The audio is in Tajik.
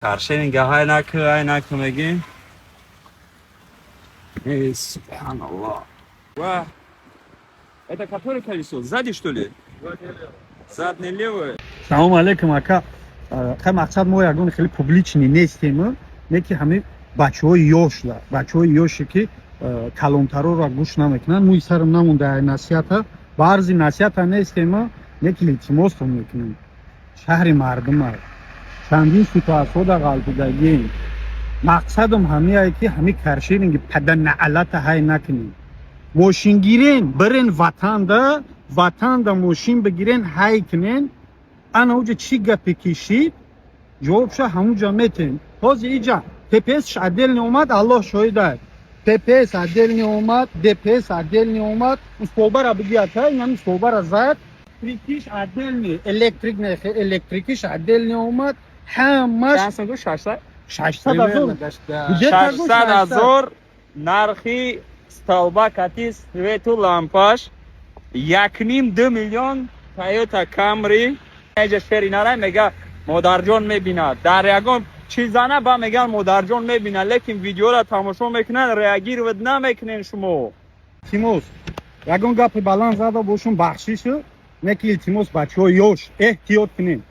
Каршеринга ҳай наку, ҳай наку мегим. Эй, субҳаналлоҳ. Ва это который колесо? Сзади, что ли? Задний левый. Салому алейкум, ака. Хай, мақсад, мо ягон хеле публичный нестем, не ки ҳамаи бачаҳои ёшла, бачаҳои ёше ки калонтарора гӯш намекунанд, мӯи сарам намонда. Ай насиҳата баъзи насиҳата нестем, не ки илтимостон мекунем. Шаҳри мардума чандин ситуатсиёда ғалтидагием. Мақсадам ҳамиае ки ҳами каршеринги паданаалата ҳай накунем. Мошин гирен, бирен ватанда, ватанда мошин бигирен, ҳай кунен. Ана уҷа чӣ гапе кишид, ҷавобша ҳамуҷа метем. Ҳозир иҷа ТПСш отдельный омад, Аллоҳ шоҳида, ТПС отдельный омад, ДПС отдельный омад. Столбара бигията, инами столбара зад. Электрикиш отдельный, электрик не, электрикиш отдельный омад, ҳамаш. Чанд сум гуфт? 600? 600 000. 600 000 нархи столба кати свету лампаш, 1,5-2 миллион Тойота Камри. Эҷа шери нарай мега, модарҷон мебинад. Дар ягон чизана ба меган, модарҷон мебинад, лекин видеора тамошо мекунад, реагировать намекунен шумо. Илтимос, ягон гапи баланд зада бошум, бахшишу, не ки илтимос, бачаҳои ёш, эҳтиёт кунем.